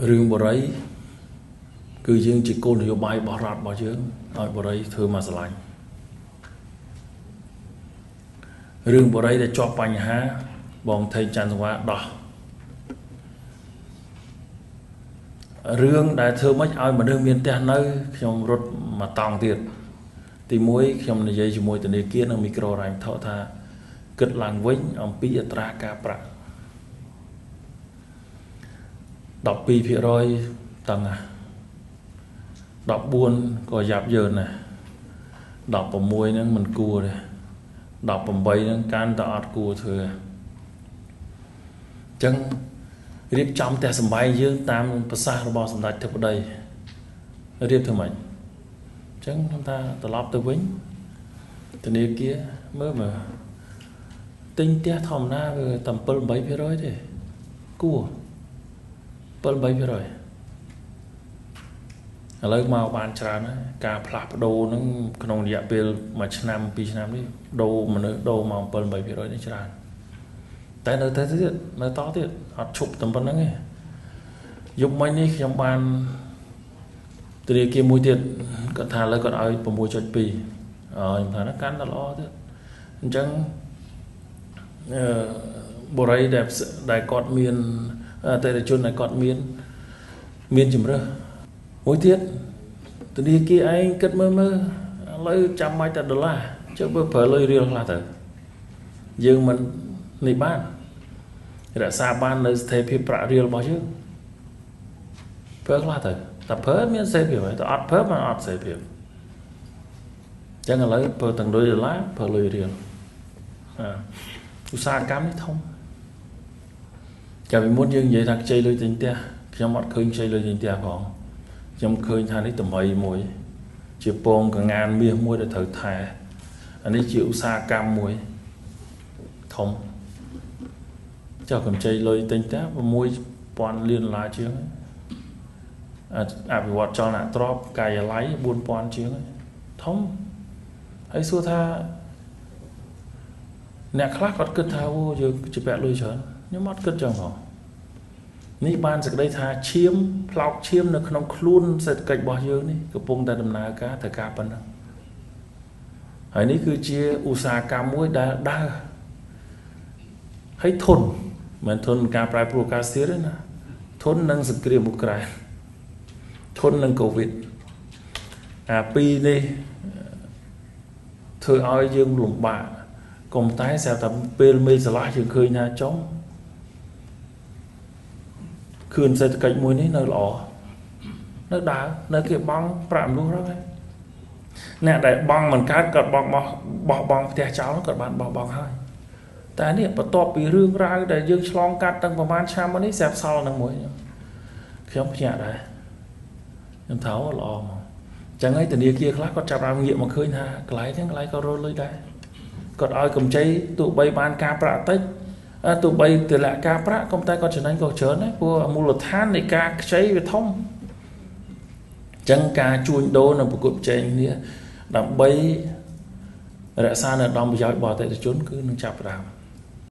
រឿងបរិយគឺយើងជាគោលនយោបាយរបស់រដ្ឋរបស់យើងឲ្យបរិយធ្វើមកស្រឡាញ់រឿងបរិយដែលជាប់បញ្ហាបងថេងច័ន្ទសវ៉ាដោះរឿងដែលធ្វើម៉េចឲ្យមនុស្សមានផ្ទះនៅខ្ញុំរត់មកតង់ទៀតទី1ខ្ញុំនិយាយជាមួយធនាគារនិងមីក្រូហិរញ្ញវត្ថុថាគិតឡើងវិញអំពីអត្រាការប្រាក់ 12% តឹងណា14ក៏យ៉ាប់យ៉ឺនដែរ16ហ្នឹងមិនគួរទេ18ហ្នឹងកាន់តែអត់គួរធ្វើអញ្ចឹងរៀបចំផ្ទះសម្បែងយើងតាមប្រសាសន៍របស់សម្ដេចធិបតីរៀបធ្វើម៉េចអញ្ចឹងខ្ញុំថាត្រឡប់ទៅវិញធនាគារមើលមើលទិញផ្ទះធម្មតាវាតែ7 8%ទេគួរ7 8%ឥឡូវមកបានច្រើនហើយការផ្លាស់ប្ដូរហ្នឹងក្នុងរយៈពេល1ឆ្នាំ2ឆ្នាំនេះដូរមនុស្សដូរមក7 8%នេះច្រើនតែនៅតែទៀតនៅតទៀតអត់ឈប់តែប៉ុណ្្នឹងទេយប់មិញនេះខ្ញុំបានធនាគារមួយទៀតគាត់ថាឥឡូវគាត់ឲ្យ 6.2 ខ្ញុំថាកាន់តែល្អទៀតអញ្ចឹងអឺបុរីដែលគាត់មានអតិថិជនដែលគាត់មានជំរើសមួយទៀតធនាគារឯងគិតមើលមើលឥឡូវចាំបាច់តែដុល្លារចុះបើប្រើលុយរៀលខ្លះទៅយើងមិននេះបានរក្សាបាននៅស្ថិរភាពប្រាក់រៀលរបស់យើងប្រើខ្លះទៅតែប្រើមានស្ថិរភាពហើយតែអត់ប្រើមិនអត់ស្ថិរភាពអញ្ចឹងឥឡូវប្រើទាំងលុយដុល្លារប្រើលុយរៀលឧស្សាហកម្មនេះធំកាលពីមុនយើងនិយាយថាខ្ចីលុយទិញផ្ទះខ្ញុំអត់ឃើញខ្ចីលុយទិញផ្ទះផងខ្ញុំឃើញថានេះតម្រៃមួយជាពងកងានមាសមួយដែលត្រូវថែអានេះជាឧស្សាហកម្មមួយធំចុះកម្ចីលុយទិញផ្ទះ6000លានដុល្លារជាងអភិវឌ្ឍចលនាទ្រព្យកាយល័យ4000ជាងធំហើយសួរថាអ្នកខ្លះគាត់គិតថាអូយើងជាពាក់លុយច្រើនខ្ញុំអត់គិតចឹងផងនេះបានសេចក្តីថាឈាមផ្លោកឈាមនៅក្នុងខ្លួនសេដ្ឋកិច្ចរបស់យើងនេះកំពុងតែដំណើរការត្រូវការប៉ុណ្ណឹងហើយនេះគឺជាឧស្សាហកម្មមួយដែលដើរហើយធន់មិនធន់ការប្រែប្រួលអាកាសធាតុទេណាធន់នឹងសង្គ្រាមអ៊ុក្រែនធន់នឹងកូវីដអាពីរនេះធ្វើឲ្យយើងលំបាកកុំតែស្រាប់តែពេលមេឃស្រឡះយើងឃើញថាចំខឿនសេដ្ឋកិច្ចមួយនេះនៅល្អនៅដើរនៅគេបង់ប្រាក់មនុស្សហ្នឹងអ្នកដែលបង់មិនកើតគាត់បង់បោះបង់ផ្ទះចោលគាត់បានបោះបង់ហើយតែនេះបន្ទាប់ពីរឿងរ៉ាវដែលយើងឆ្លងកាត់តាំងប្រហែលឆ្នាំមកនេះស្រាប់សល់នឹងមួយខ្ញុំភ្ញាក់ដែរខ្ញុំថាល្អហ្មងចឹងហើយធនាគារខ្លះគាត់ចាប់ដើមងាកមកឃើញថាកន្លែងហ្នឹងកន្លែងគាត់រកលុយដែរគាត់ឲ្យកម្ចីទោះបីបានការប្រាក់តិចទោះបីទម្លាក់ការប្រាក់ក៏តែគាត់ចំណេញក៏ច្រើនដែរព្រោះមូលដ្ឋាននៃការខ្ចីវាធំចឹងការជួញដូរនិងប្រកួតប្រជែងគ្នាដើម្បីរក្សានៅឧត្តមប្រយោជន៍របស់អតិថិជនគឺនឹងចាប់ផ្ដើម